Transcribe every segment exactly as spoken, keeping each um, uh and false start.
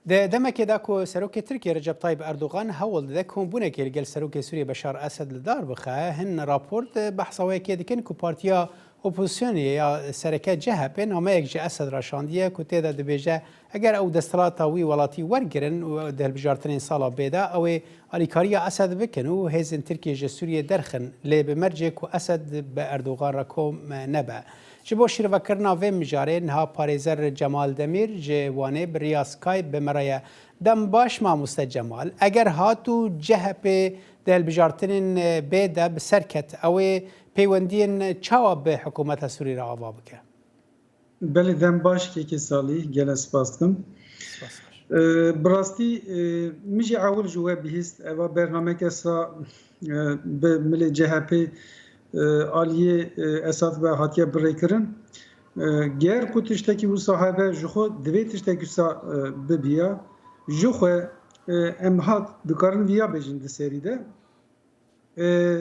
Di demekê de ku Serokê Tirkiyê Recep Tayyip Erdogan hewl dide kombûnekê li gel Serokê Sûriyê Beşar Esed li dar bixe, hin raport behsa wê yekê dikin ku partiya opozisyonê ya sereke C H P nameyek ji Esed re şandiye ku tê de dibêje, eger ew desthilata wî welatî wergirin û di hilbijartinên sala bê de ew ê alîkariya Esed bikin û hêzên Tirkiyê ji Sûriyê derxin, lê bi mercê ku Esed bi Erdogan re kom nebe. Ji bo şîrovekirina vê mijarê niha parêzer Cemal Demîr ji Wanê bi riya Skype bi me re ye. Dem baş mamoste Cemal. Eger hat û C H P di hilbijartinên bê de bi ser ket, ew ê peywendiyên çawa bi hikûmeta Sûrî re ava bike? Belê, dem baş kekê Salî, gelek spas dikim. Spas baş. Ee, bi rastî, e, min jî ewil ji we bihîst, eva bernameke sa, e, bi milê C H P, e, aliyê, e, Esad ve hatiye birêkirin. E, ger ku tiştekî wisa hebe, ji xwe divê tiştekî wisa, e, bibiya. Ji xwe, e, em hat dikarin viya bêjin di serî de. E,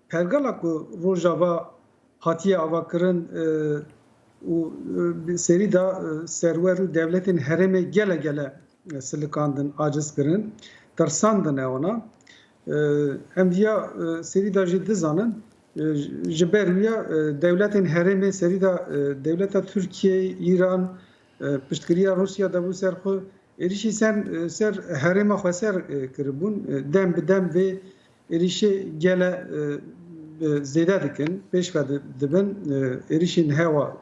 pergala ku Rojava hatiye avakirin, e, û, e, bi serî de, e, serwer û dewletên herêmê gele gele, e, silikandin, aciz kirin, tirsandin e wana. E, em viya, e, serî de jî dizanin, e, ji ber wiya, e, dewletên herêmê serî de, e, dewleta Tirkiye, Îran, e, piştgiriya Rûsya de bû ser xwe, êrîşî ser, ser herêma xweser, e, kiribûn. E, dem bi dem vê êrîşê gele, e, e, zêde dikin, pêş ve di-, dibin. E, êrîşên hewa,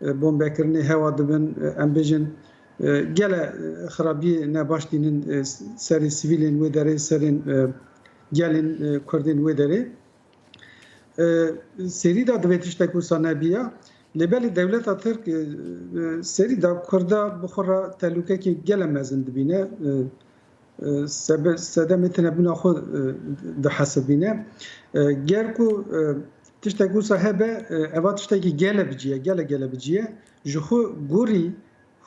e, bombekirinê hewa dibin, e, em bêjin, e, gele, e, xirabiyê nebaş tînin, e, serê sivîlên wê derê, serên, e, gelên, e, Kurdên wê derê. E, serî de divê tiştek wisa nebiya. Lê belê dewleta Tirk, e, e, serî de Kurda bi xwe re telûkekî gele mezin dibîne. E, e, sebe-, sedemê tinebûna xwe, e, dihesibîne. E, ger ku, e, tiştek wisa hebe, e, eva tiştekî gele biciye, gele gele biciye. Ji xwe gorî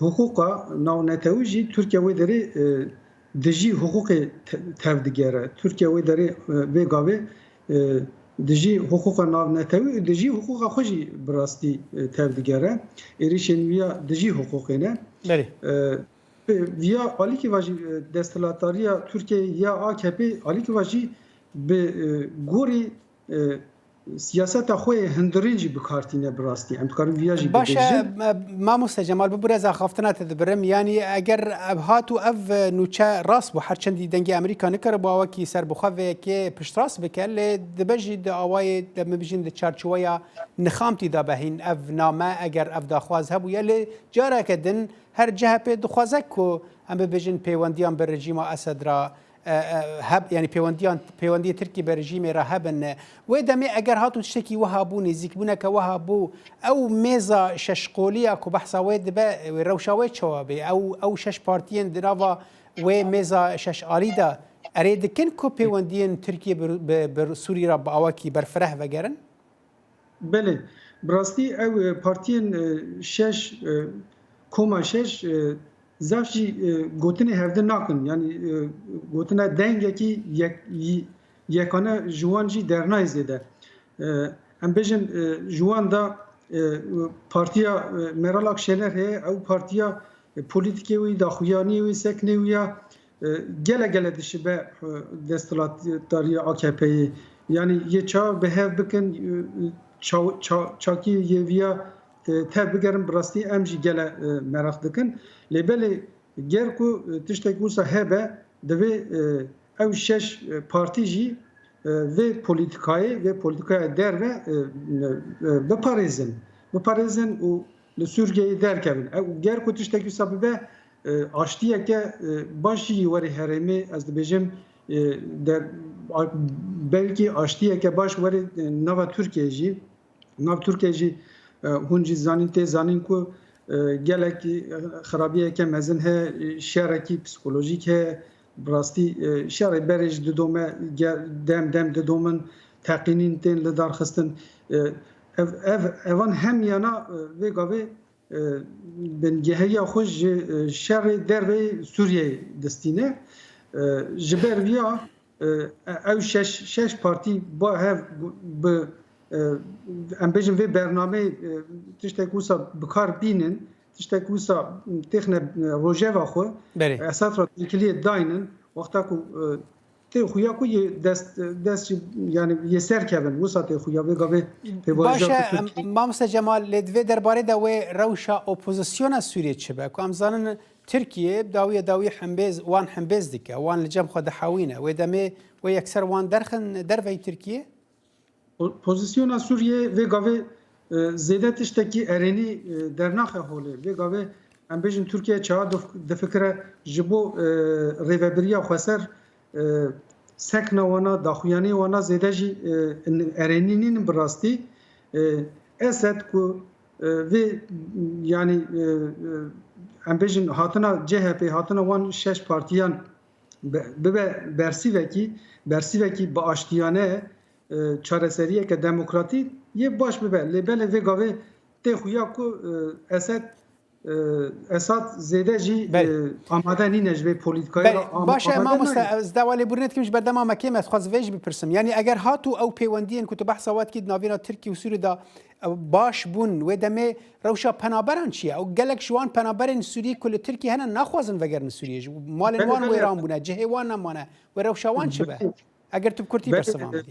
hiqûqa navnetewî jî Tirkiye wê derê, e, dijî hiqûqê te-, tev digere. Tirkiye wê derê, e, vê gavê, e, dijî hiqûqa navnetewî û dijî hiqûqa xwe jî bi rastî, e, tev digere. Êrîşên wî ya dijî hiqûqê ne. Belê. E, bi-, viya alîkî va jî, e, desthilatdariya Tirkiyeyê ya A K P alîkî va jî bi, e, gorî, e, siyaseta xwe yê hundirîn jî bi kar tîne bi rastî. Em dikarin viya jî bibêjin. Baş e, e, mamoste Cemal, bi burez axaftina te dibirim. Yanî eger ev hat û ev, e, nûçe rast bû, her çendî dengê Amerîka nikiriba wekî serbixwe vê yekê piştrast bike, lê dibe jî di awayê, de min bijîn di çarçoweya nixamtî de behîn ev name, eger ev daxwaz hebûye, lê careke din her C H P dixwaze ku em bibêjin peywendiyan bi rejîma Esed re, e, e, heb, yanî peywendiyan, peywendiyê Tirkî bi rejîmê re hebin. Wê demê eger hat û tiştekî wiha bû, nêzîkbûneke wiha bû, ew mêza şeşqoliya ku behsa wê dibe, wê rewşa wê çawa bê? Ew, ew şeş partiyên di nava wê mêza şeş alî de erê dikin ku peywendiyên Tirkiyê bi, bi, bi Sûrî re bi awakî berfireh vegerin? Belê, bi rastî ew, e, partiyên, e, şeş, e, koma şeş, e, zaf jî, e, gotinê hevdin nakin. Yanî, e, gotina dengekî yek-, y-, yekane ji wan jî dernayê zêde. E, em bêjin, e, ji wan de, e, partiya, e, Meral Akşener heye, ew partiya, e, polîtîkê wî, daxuyaniyê wî, sekinê wî ya, e, gele gele dişibe, e, desthilatdariya A K P'yê. Yanî yê çawa bi hev bikin, e, ça-, ça-, çakî yê viya, e, tev bigerin, bi rastî em jî gele, e, meraq dikin. Lê belê ger ku, e, tiştek wisa hebe, divê, e, ew şeş, e, partî jî, e, vê polîtîkayê, vê polîtîkaya derve, e, e, biparêzin. Biparêzin û li Sûriyeyê derkevin. Ew, ger ku tiştek wisa bibe, e, aştiyeke, e, baş jî werê herêmê, ez dibêjim, e, der-, a-, belkî aştiyeke baş werê, e, nava Tirkiyeyê jî, nav Tirkiyeyê jî, e, hûn jî zanîn, tê zanîn ku, e, gelekî, e, xirabiyeke mezin heye, e, şerekî psîkolojîk heye, bi rastî, e, şerê berê jî didome, ge-, dem dem didomin, teqînîn tên lidarxistin. E, ev, ev, evan hemiyana, e, vê gavê e, bingeheya xwe ji, e, şerê derveyî Sûriyeyê distîne. E, ji ber viya, e, ew şeş, şeş partî ba hev bi, e, em bêjin vê bernameyê, e, tiştek wisa bi kar bînin, tiştek wisa têxine rojeva xwe, Belê. Esad re têkiliyê daynin, wexta ku, e, tê xuya ku yê dest, dest jî, yani yê ser kevin, wisa tê xuya vê gavê pêvajoya Baş e, ku Tirkiye em, Mamoste Cemal, lê di vê derbarê de wê rewşa opozisyona Sûriyê çi be? Ku em zanin Tirkiye dawiye dawî hembêz, wan hembêz dike, wan li cem xwe dihewîne. Wê demê wê yekser wan derxin derveyî Tirkiye? Po-, pozisyona Sûriyê vê gavê, e, zêde tiştekî erênî, e, dernaxe holê. Vê gavê em bêjin Tirkiye çawa dif-, difikire ji bo, e, rêvebiriya xweser, e, sekna wana, daxuyaniyê wana zêde jî, e, n-, erênî nîn bi rastî. E, Esed ku, e, vê, yani, e, e, em bêjin hatina C H P, hatina wan şeş partiyan be-, bibe bersîvekî, bersîvekî biaştiyane, e, çareseriyeke demokratîk yê baş bibe. Lê belê vê gavê tê xuya ku, e, Esed, e, Esad zêde jî, Belê. e, amade nîne ji vê polîtikayê Belê. re am-, Baş e, amade mamoste, nayê. Ez dawa lêbûrinê dikim ji berdema me kêm, ez xwaz vê jî bipirsim. Yani eger hatu ew pêwendiyên ku tu behsa we dikî di navîna Tirkiye û Sûriyê de, e, baş bûn, wê demê rewşa penaberan çi ye? Ew gelek ji wan penaberên Sûrî ku li Tirkiye hene naxwazin vegerin Sûriyê. Ji malên Belê, wan belê. wêran bûne, cihê wan nemane. Wê rewşa wan çi be? Belê. Eger tu bi kurtî Belê, bersivandî.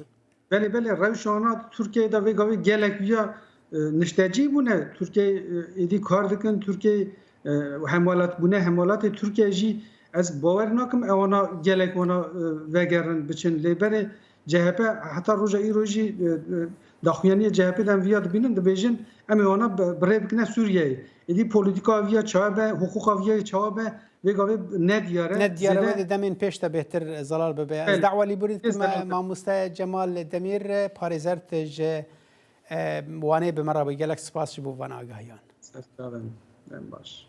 Belê, belê, rewşa wana Tirkiyeyê de vê gavê gelek wiya, e, niştecî bûne. Tirkiye, e, êdî kar dikin, Tirkiye, e, hemwelat bûne, hemwelatê Tirkiye jî ez bawer nakim ewana gelek wana, e, vegerin biçin. Lê belê C H P heta roja îro jî, e, e, daxuyaniyê C H P de em viya dibînin, dibêjin em ê wana bi, bi rê bikine Sûriyeyê. Êdî polîtîka viya çawa be, hiqûqa viya çawa be, vê gavê ne diyar e. Ne diyar e, Zêde wê di demên pêş de bêhtir zelal bibe. Ez Belê. dawa lîbûrî Êz dikim, zelal bibe. Mamoste Cemal Demîr, parêzer ji, e, Wanê bi me re bû. Gelek spas ji bo van agahiyan. Ser çavan. Dem baş.